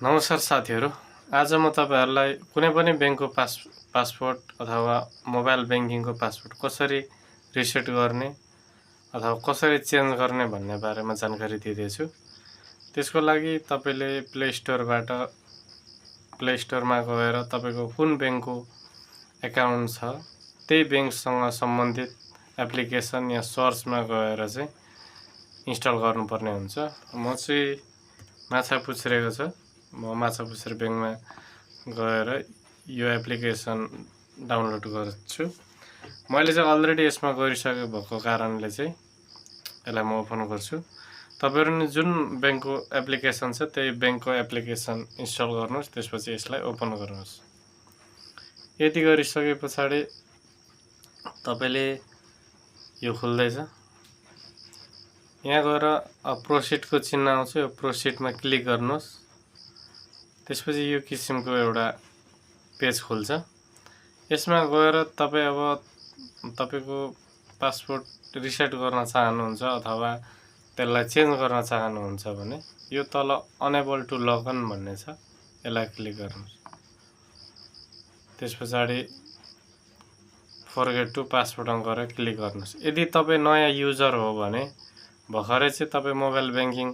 नमस्कार साथीहरू। आज म तपाईहरुलाई कुनै पनि बैंकको पासपोर्ट अथवा मोबाइल बैंकिङको पासपोर्ट कसरी रिसेट गर्ने अथवा कसरी चेन्ज गर्ने भन्ने बारेमा जानकारी दिँदैछु। त्यसको लागि तपाईले प्ले स्टोरमा गएर तपाईको कुन बैंकको एकाउन्ट छ त्यही बैंकसँग सम्बन्धित एप्लिकेसन या सर्चमा गएर चाहिँ इन्स्टल गर्नुपर्ने हुन्छ। म चाहिँ माछापुच्छ्रेको छ। म माछापुच्छ्रे बैंकमा गएर यो एप्लिकेसन डाउनलोड गर्छु। मैले चाहिँ अलरेडी यसमा गरिसके भएको कारणले चाहिँ यसलाई म ओपन गर्छु। तपाईहरुले जुन बैंकको एप्लिकेसन छ त्यही बैंकको एप्लिकेसन इन्स्टल गर्नुस्, त्यसपछि यसलाई ओपन गर्नुस्। यति गरिसकेपछि तपाईले यो खुल्दैछ। यहाँ गएर प्रोसिडको चिन्ह आउँछ, यो प्रोसिडमा क्लिक गर्नुस्। त्यसपछि यो किसिमको एउटा पेज खुल्छ। यसमा गएर तपाई अब तपाईको पासपोर्ट रिसेट गर्न चाहनुहुन्छ अथवा त्यसलाई चेन्ज गर्न चाहनुहुन्छ भने यो तल अनेबल टु लगइन भन्ने छ, यसलाई क्लिक गर्नुस्। त्यसपछि फरगेट टु पासवर्डमा गएर क्लिक गर्नुस्। यदि तपाई नयाँ युजर हो भने भर्खरै चाहिँ तपाई मोबाइल बैंकिङ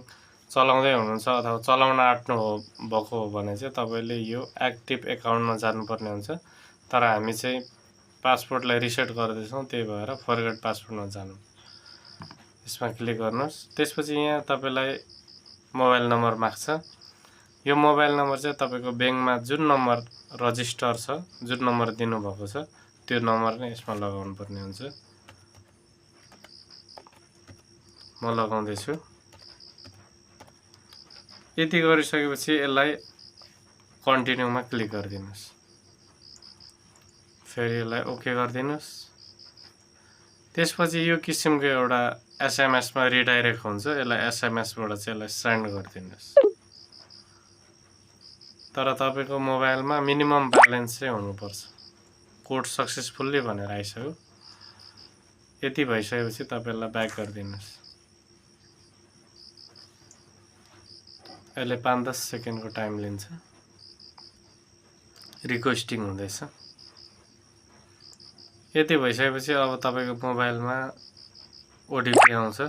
चलाउँदै हुनुहुन्छ अथवा चलाउन आँट्नु भएको हो भने चाहिँ तपाईले यो एक्टिभ एकाउन्टमा जानुपर्ने हुन्छ। तर हामी चाहिँ पासपोर्टलाई रिसेट गर्दैछौं, त्यही भएर फरगेट पासवर्डमा जानु। यसमा क्लिक गर्नुस्। त्यसपछि यहाँ तपाईलाई मोबाइल नम्बर माग्छ। यो मोबाइल नम्बर चाहिँ तपाईको बैंकमा जुन नम्बर रजिस्टर छ, जुन नम्बर दिनु भएको छ त्यो नम्बर नै यसमा लगाउनु पर्ने हुन्छ। म लगाउँदै छु। यति गरिसकेपछि यसलाई कन्टिन्युमा क्लिक गरिदिनुस्। फेरि यसलाई ओके गरिदिनुस्। त्यसपछि यो किसिमको एउटा एसएमएस मा रिडाइरेक्ट हुन्छ। यसलाई एसएमएस बाट चाहिँ यसलाई सेन्ड गरिदिनुस्। तर तपाईको मोबाइलमा मिनिमम ब्यालेन्स चाहिँ हुनुपर्छ। कोड सक्सेसफुली भनेर आइसक्यो। यति भइसकेपछि तपाईलाई ब्याक गरिदिनुस्। यसले 5-10 सेकेन्डको टाइम लिन्छ। रिक्वेस्टिङ हुँदैछ। यति भइसकेपछि अब तपाईको मोबाइलमा ओटीपी आउँछ।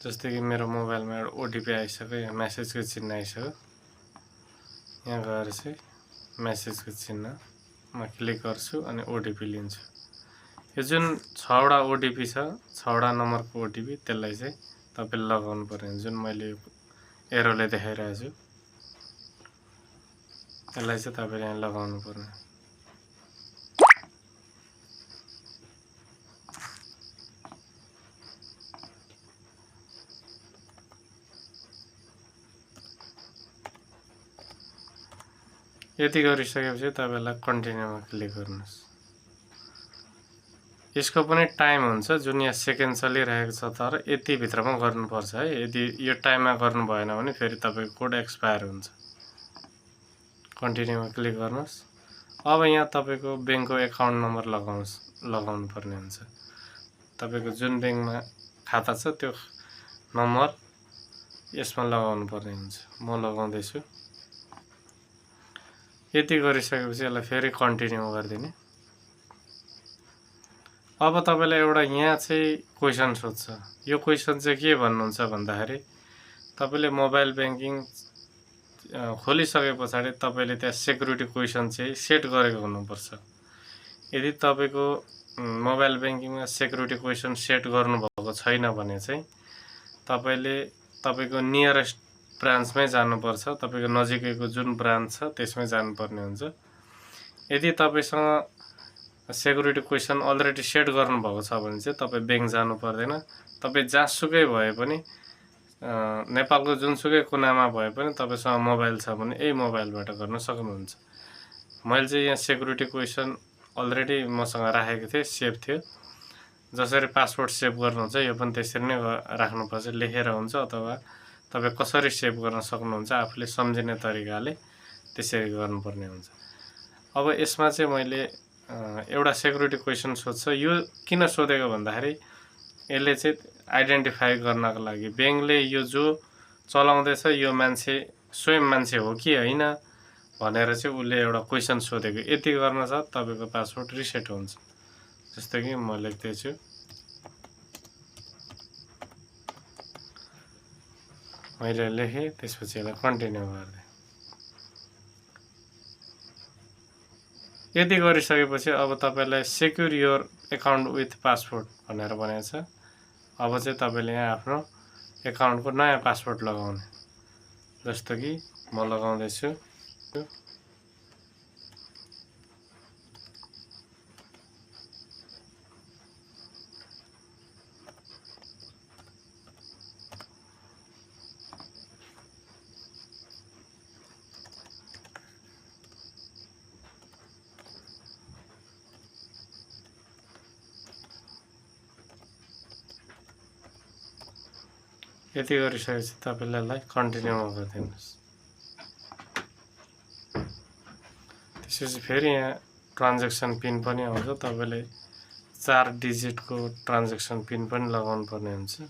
जस्तै कि मेरो मोबाइलमा एउटा ओटीपी आइसक्यो, यहाँ मेसेजको चिन्ह आइसक्यो। यहाँ गएर चाहिँ मेसेजको चिन्हमा क्लिक गर्छु अनि ओटीपी लिन्छु। यो जुन 6 वटा ओटीपी छ, 6 वटा नम्बरको ओटीपी, त्यसलाई चाहिँ तपाईले लगाउनु पर्ने हुन्छ। जुन मैले एरोले देखाइरहेको छु, यसलाई चाहिँ तपाईले यहाँ लगाउनु पर्ने। यति गरिसकेपछि तपाईलाई कन्टिन्युमा क्लिक गर्नुस्। यसको पनि टाइम हुन्छ, जुन यहाँ सेकेन्ड चलिरहेको छ, तर यति भित्रमा गर्नुपर्छ है। यदि यो टाइममा गर्नु भएन भने फेरि तपाईको कोड एक्सपायर हुन्छ। कन्टिन्युमा क्लिक गर्नुस्। अब यहाँ तपाईको बैंकको एकाउन्ट नम्बर लगाउनु पर्ने हुन्छ। तपाईको जुन बैंकमा खाता छ त्यो नम्बर यसमा लगाउनु पर्ने हुन्छ। म लगाउँदै छु। यति गरिसकेपछि यसलाई फेरि कन्टिन्यु गरिदिने। अब तपाईलाई एउटा यहाँ चाहिँ क्वेशन सोध्छ। यो क्वेशन चाहिँ के भन्नुहुन्छ भन्दाखेरि तपाईले मोबाइल बैंकिङ खोलिसकेपछि तपाईले त्यहाँ सेक्युरिटी क्वेशन चाहिँ सेट गरेको हुनुपर्छ। यदि तपाईको मोबाइल बैंकिङमा सेक्युरिटी क्वेशन सेट गर्नुभएको छैन भने चाहिँ तपाईले तपाईको नियरेस्ट ब्रान्चमै जानुपर्छ। तपाईको नजिकैको जुन ब्रान्च छ त्यसमै जानुपर्ने हुन्छ। यदि तपाईसँग सेक्युरिटी क्वेशन अलरेडी सेट गर्नुभएको छ भने चाहिँ तपाई बैंक जानु पर्दैन। तपाई जहाँसुकै भए पनि नेपालको जुनसुकै कुनामा भए पनि तपाईसँग मोबाइल छ भने यही मोबाइलबाट गर्न सक्नुहुन्छ। मैले चाहिँ यहाँ सेक्युरिटी क्वेशन अलरेडी मसँग राखेको थिए, सेभ थियो। जसरी पासवर्ड सेभ गर्नुहुन्छ यो पनि त्यसरी नै राख्नुपर्छ, लेखेर हुन्छ अथवा तपाई कसरी सेभ गर्न सक्नुहुन्छ आफूले सम्झिने तरिकाले त्यसरी गर्नुपर्ने हुन्छ। अब यसमा चाहिँ मैले एउटा सेक्युरिटी क्वेशन सोध्छ। यो किन सोधेको भन्दाखेरि यसले चाहिँ आइडेन्टिफाई गर्नको लागि बैंकले यो जो चलाउँदैछ यो मान्छे स्वयं मान्छे हो कि होइन भनेर चाहिँ उसले एउटा क्वेसन सोधेको। यति गर्न साथ तपाईँको पासवर्ड रिसेट हुन्छ। जस्तो कि म लेख्दैछु, मैले लेखेँ, त्यसपछि यसलाई कन्टिन्यू गरिदिएँ। यति गरिसकेपछि अब तपाईँलाई secure your account with password भनेर भनेको छ। अब चाहिँ तपाईँले यहाँ आफ्नो एकाउन्टको नयाँ पासवर्ड लगाउने। जस्तो कि म लगाउँदैछु, यति गरिसकेपछि तपाईँले यसलाई कन्टिन्यूमा गरिदिनुहोस्। त्यसपछि फेरि यहाँ ट्रान्जेक्सन पिन पनि आउँछ। तपाईँले 4 डिजिटको ट्रान्जेक्सन पिन पनि लगाउनु पर्ने हुन्छ।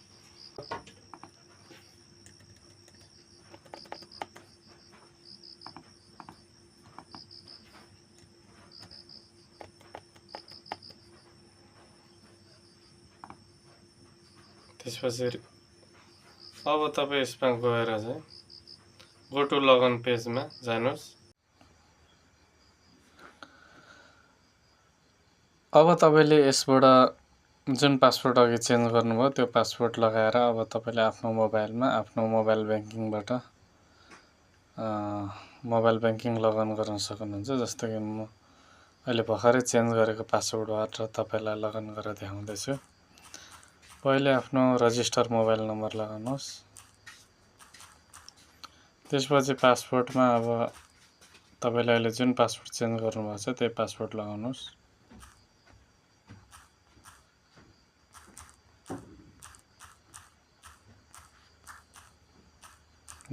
त्यसपछि अब तपाईँ यसमा गएर चाहिँ गो टु लगइन पेजमा जानुहोस्। अब तपाईँले यसबाट जुन पासवर्ड अघि चेन्ज गर्नुभयो त्यो पासवर्ड लगाएर अब तपाईँले आफ्नो मोबाइलमा आफ्नो मोबाइल ब्याङ्किङबाट मोबाइल ब्याङ्किङ लगइन गर्न सक्नुहुन्छ। जस्तो कि म अहिले भर्खरै चेन्ज गरेको पासवर्डबाट तपाईँलाई लगइन गरेर देखाउँदैछु। पहिले आफ्नो रजिस्टर मोबाइल नम्बर लगाउनुहोस्। त्यसपछि पासवर्डमा अब तपाईँले अहिले जुन पासवर्ड चेन्ज गर्नुभएको छ त्यही पासवर्ड लगाउनुहोस्।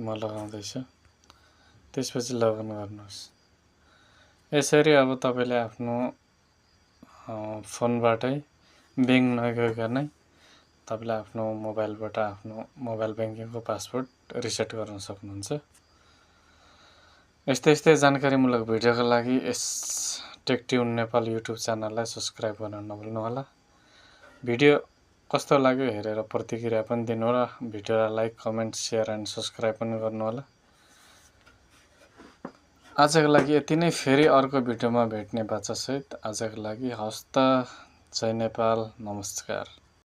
म लगाउँदैछु। त्यसपछि लगइन गर्नुहोस्। यसरी अब तपाईँले आफ्नो फोनबाटै ब्याङ्क नगइकन नै तपाईँले आफ्नो मोबाइलबाट आफ्नो मोबाइल ब्याङ्किङको पासवर्ड रिसेट गर्न सक्नुहुन्छ। यस्तै जानकारीमूलक भिडियोको लागि यस टेक ट्युन नेपाल युट्युब च्यानललाई सब्स्क्राइब गर्न नभुल्नुहोला। भिडियो कस्तो लाग्यो हेरेर प्रतिक्रिया पनि दिनुहोला। भिडियोलाई like, comment, share and subscribe पनि गर्नुहोला। आजको लागि यति नै। फेरि अर्को भिडियोमा भेट्ने बाचासहित आजको लागि हवस् त। जय नेपाल, नमस्कार।